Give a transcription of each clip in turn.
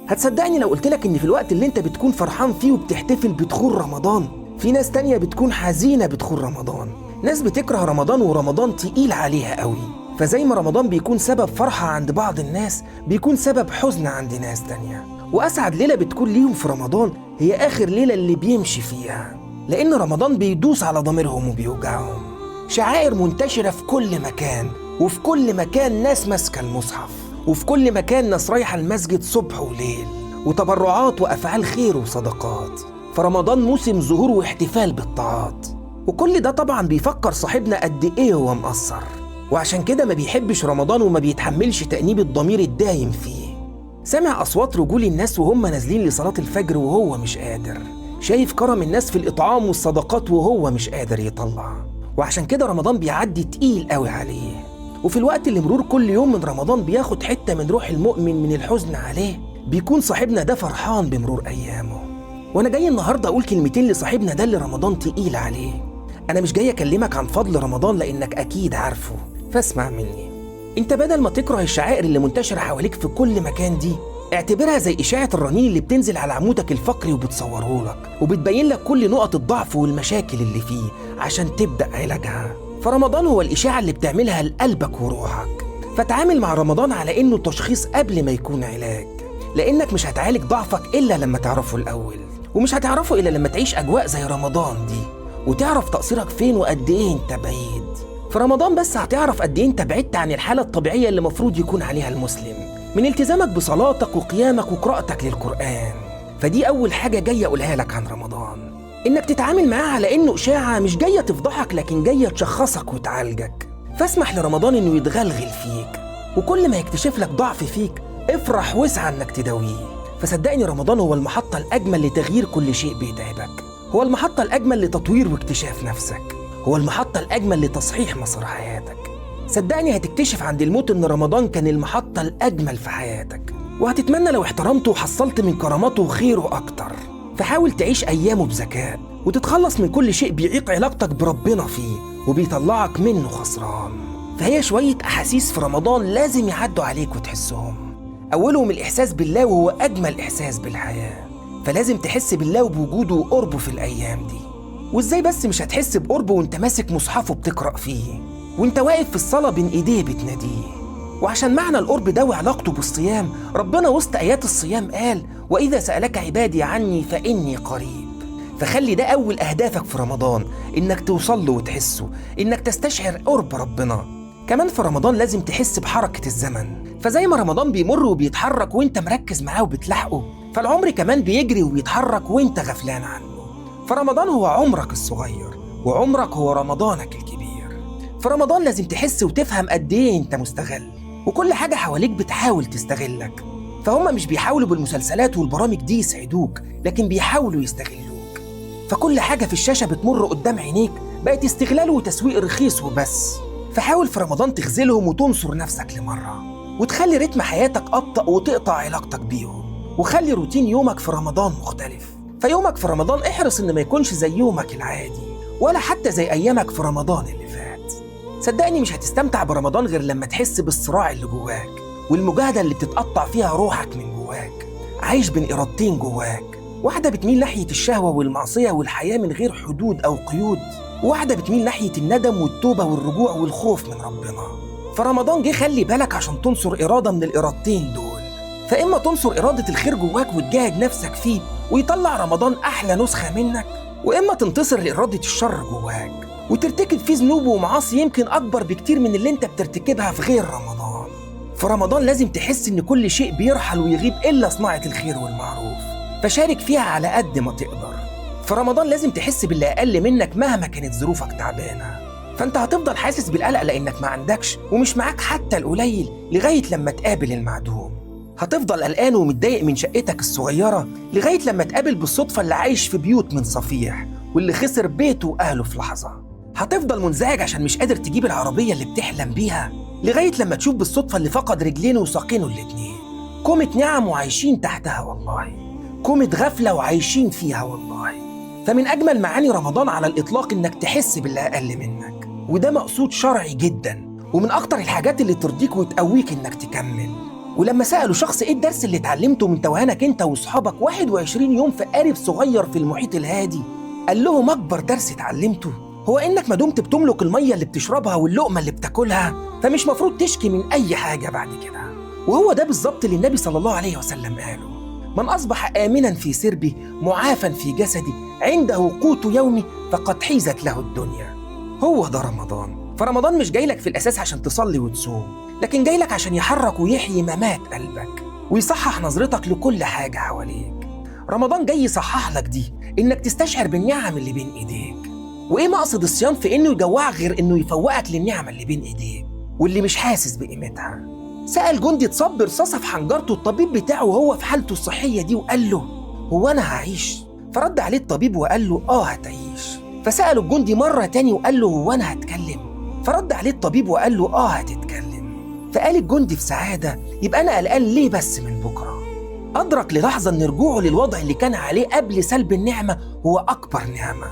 هتصدقني لو قلتلك إن في الوقت اللي أنت بتكون فرحان فيه وبتحتفل بدخول رمضان، في ناس تانية بتكون حزينة بدخول رمضان، ناس بتكره رمضان ورمضان تقيل عليها قوي. فزي ما رمضان بيكون سبب فرحة عند بعض الناس، بيكون سبب حزن عند ناس تانية. وأسعد ليلة بتكون ليهم في رمضان هي آخر ليلة اللي بيمشي فيها، لأن رمضان بيدوس على ضميرهم وبيوجعهم. شعائر منتشرة في كل مكان، وفي كل مكان ناس ماسكة المصحف، وفي كل مكان ناس رايحة المسجد صبح وليل، وتبرعات وأفعال خير وصدقات. فرمضان موسم ظهور واحتفال بالطاعات، وكل ده طبعا بيفكر صاحبنا قد إيه هو مقصر، وعشان كده ما بيحبش رمضان وما بيتحملش تأنيب الضمير الدايم فيه. سمع أصوات رجول الناس وهم نازلين لصلاة الفجر وهو مش قادر، شايف كرم الناس في الإطعام والصدقات وهو مش قادر يطلع، وعشان كده رمضان بيعدي تقيل قوي عليه. وفي الوقت اللي مرور كل يوم من رمضان بياخد حتة من روح المؤمن من الحزن عليه، بيكون صاحبنا ده فرحان بمرور أيامه. وأنا جاي النهاردة أقول كلمتين لصاحبنا ده اللي رمضان تقيل عليه. أنا مش جاي أكلمك عن فضل رمضان لأنك أكيد عارفه، فاسمع مني. أنت بدل ما تكره الشعائر اللي منتشرة حواليك في كل مكان دي، اعتبرها زي إشاعة الرنين اللي بتنزل على عمودك الفقري وبتصوره لك وبتبين لك كل نقط الضعف والمشاكل اللي فيه عشان تبدأ علاجها. فرمضان هو الإشاعة اللي بتعملها لقلبك وروحك، فتعامل مع رمضان على إنه تشخيص قبل ما يكون علاج، لأنك مش هتعالج ضعفك إلا لما تعرفه الأول، ومش هتعرفه إلا لما تعيش أجواء زي رمضان دي وتعرف تقصيرك فين وقد إيه أنت بعيد. في رمضان بس هتعرف قد إيه أنت بعدت عن الحالة الطبيعية اللي مفروض يكون عليها المسلم، من التزامك بصلاتك وقيامك وقراءتك للقرآن. فدي أول حاجة جاية أقولها لك عن رمضان، إنك تتعامل معاه على إنه إشاعة مش جاية تفضحك لكن جاية تشخصك وتعالجك. فاسمح لرمضان إنه يتغلغل فيك، وكل ما يكتشف لك ضعف فيك افرح واسعى إنك تداويه. فصدقني رمضان هو المحطة الأجمل لتغيير كل شيء بيتعبك، هو المحطة الأجمل لتطوير واكتشاف نفسك، هو المحطة الأجمل لتصحيح مسار حياتك. صدقني هتكتشف عند الموت إن رمضان كان المحطة الأجمل في حياتك، وهتتمنى لو احترمته وحصلت من كرامته وخيره أكتر. فحاول تعيش أيامه بذكاء وتتخلص من كل شيء بيعيق علاقتك بربنا فيه وبيطلعك منه خسران. فهي شوية أحاسيس في رمضان لازم يعدوا عليك وتحسهم. أولهم الإحساس بالله، وهو أجمل إحساس بالحياة، فلازم تحس بالله وبوجوده وقربه في الأيام دي. وإزاي بس مش هتحس بقربه وإنت ماسك مصحفه بتقرأ فيه، وإنت واقف في الصلاة بين إيديه بتناديه؟ وعشان معنى القرب ده وعلاقته بالصيام، ربنا وسط آيات الصيام قال: وإذا سألك عبادي عني فإني قريب. فخلي ده أول أهدافك في رمضان، إنك توصل له وتحسه، إنك تستشعر قرب ربنا. كمان في رمضان لازم تحس بحركة الزمن، فزي ما رمضان بيمر وبيتحرك وإنت مركز معاه وبتلاحقه، فالعمر كمان بيجري وبيتحرك وإنت غفلان عنه. فرمضان هو عمرك الصغير، وعمرك هو رمضانك الكبير. في رمضان لازم تحس وتفهم قد إيه أنت مستغل، وكل حاجة حواليك بتحاول تستغلك. فهم مش بيحاولوا بالمسلسلات والبرامج دي يسعدوك، لكن بيحاولوا يستغلوك. فكل حاجة في الشاشة بتمر قدام عينيك بقت استغلال وتسويق رخيص وبس. فحاول في رمضان تخذلهم وتنصر نفسك لمرة، وتخلي رتم حياتك أبطأ وتقطع علاقتك بيهم، وخلي روتين يومك في رمضان مختلف. فيومك في رمضان احرص إن ما يكونش زي يومك العادي، ولا حتى زي أيامك في رمضان اللي فات. صدقني مش هتستمتع برمضان غير لما تحس بالصراع اللي جواك والمجاهدة اللي بتتقطع فيها روحك من جواك. عايش بين إرادتين جواك، واحدة بتميل ناحية الشهوة والمعصية والحياة من غير حدود أو قيود، وواحدة بتميل ناحية الندم والتوبة والرجوع والخوف من ربنا. فرمضان جه خلي بالك عشان تنصر إرادة من الإرادتين دول. فإما تنصر إرادة الخير جواك وتجاهد نفسك فيه ويطلع رمضان أحلى نسخة منك، وإما تنتصر لإرادة الشر جواك وترتكب فيه ذنوب ومعاصي يمكن أكبر بكتير من اللي أنت بترتكبها في غير رمضان. في رمضان لازم تحس إن كل شيء بيرحل ويغيب إلا صناعة الخير والمعروف، فشارك فيها على قد ما تقدر. في رمضان لازم تحس باللي أقل منك مهما كانت ظروفك تعبانة، فأنت هتفضل حاسس بالقلق لأنك ما عندكش ومش معاك حتى القليل لغاية لما تقابل المعدوم. هتفضل قلقان ومتضايق من شقتك الصغيرة لغاية لما تقابل بالصدفة اللي عايش في بيوت من صفيح واللي خسر بيته وأهله في لحظة. هتفضل منزعج عشان مش قادر تجيب العربية اللي بتحلم بيها لغاية لما تشوف بالصدفة اللي فقد رجلينه وساقينه الاتنين. كومة نعم وعايشين تحتها والله، كومة غفلة وعايشين فيها والله. فمن أجمل معاني رمضان على الإطلاق إنك تحس باللي أقل منك، وده مقصود شرعي جدا، ومن أكتر الحاجات اللي ترضيك وتقويك إنك تكمل. ولما سألوا شخص إيه الدرس اللي اتعلمته من توهانك أنت وأصحابك 21 يوم في قارب صغير في المحيط الهادي، قال لهم أكبر درس اتعلمته هو إنك ما دمت بتملك المية اللي بتشربها واللقمة اللي بتاكلها، فمش مفروض تشكي من أي حاجة بعد كده. وهو ده بالظبط اللي النبي صلى الله عليه وسلم قاله: من أصبح آمنا في سربه معافا في جسده عنده قوت يومه فقد حيزت له الدنيا. هو ده رمضان. فرمضان مش جايلك في الأساس عشان تصلي وتصوم، لكن جايلك عشان يحرك ويحيي ممات قلبك ويصحح نظرتك لكل حاجة حواليك. رمضان جاي يصحح لك دي، إنك تستشعر بالنعم اللي بين إيديك. وإيه مقصد الصيام في إنه يجوعك غير إنه يفوقك للنعمة اللي بين إيديك واللي مش حاسس بقيمتها؟ سأل جندي اتصاب برصاصة في حنجرته الطبيب بتاعه وهو في حالته الصحية دي وقال له: هو أنا هعيش؟ فرد عليه الطبيب وقال له: آه هتعيش. فسأله الجندي مرة تاني وقال له: هو أنا هتكلم؟ فرد عليه الطبيب وقال له: آه هتتكلم. فقال الجندي في سعادة: يبقى أنا قلقان ليه بس من بكرة؟ أدرك للحظة إن رجوعه للوضع اللي كان عليه قبل سلب النعمة هو أكبر نعمة.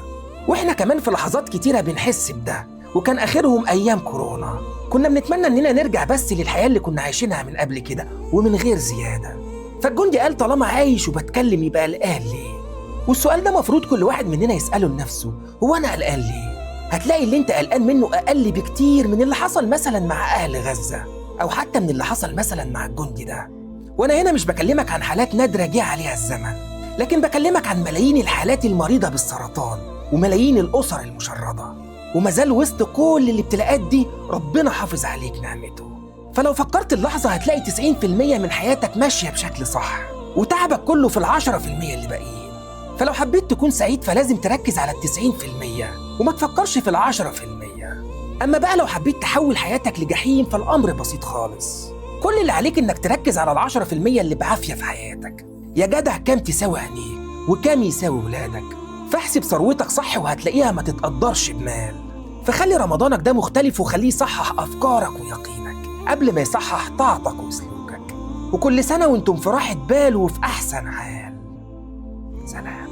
وإحنا كمان في لحظات كتيرة بنحس بده، وكان آخرهم أيام كورونا. كنا بنتمنى إننا نرجع بس للحياة اللي كنا عايشينها من قبل كده ومن غير زيادة. فالجندي قال: طالما عايش وبتكلم يبقى قلقان ليه؟ والسؤال ده مفروض كل واحد مننا يسأله لنفسه: هو أنا قلقان ليه؟ هتلاقي اللي أنت قلقان منه أقل بكتير من اللي حصل مثلا مع أهل غزة، أو حتى من اللي حصل مثلا مع الجندي ده. وأنا هنا مش بكلمك عن حالات نادرة جه عليها الزمن، لكن بكلمك عن ملايين الحالات المريضة بالسرطان وملايين الأسر المشردة، ومازال وسط كل الابتلاءات دي ربنا حافظ عليك نعمته. فلو فكرت اللحظة هتلاقي 90% من حياتك ماشية بشكل صح، وتعبك كله في 10% اللي باقيين. فلو حبيت تكون سعيد فلازم تركز على 90% وما تفكرش في 10%. أما بقى لو حبيت تحول حياتك لجحيم فالأمر بسيط خالص، كل اللي عليك إنك تركز على 10% اللي بعافية في حياتك. يا جدع كام تساوي عينيك وكام يساوي ولادك؟ فاحسب ثروتك صح وهتلاقيها ما تتقدرش بمال. فخلي رمضانك ده مختلف وخليه يصحح أفكارك ويقينك قبل ما يصحح طاعتك وسلوكك. وكل سنة وانتم في راحة بال وفي أحسن حال. سلام.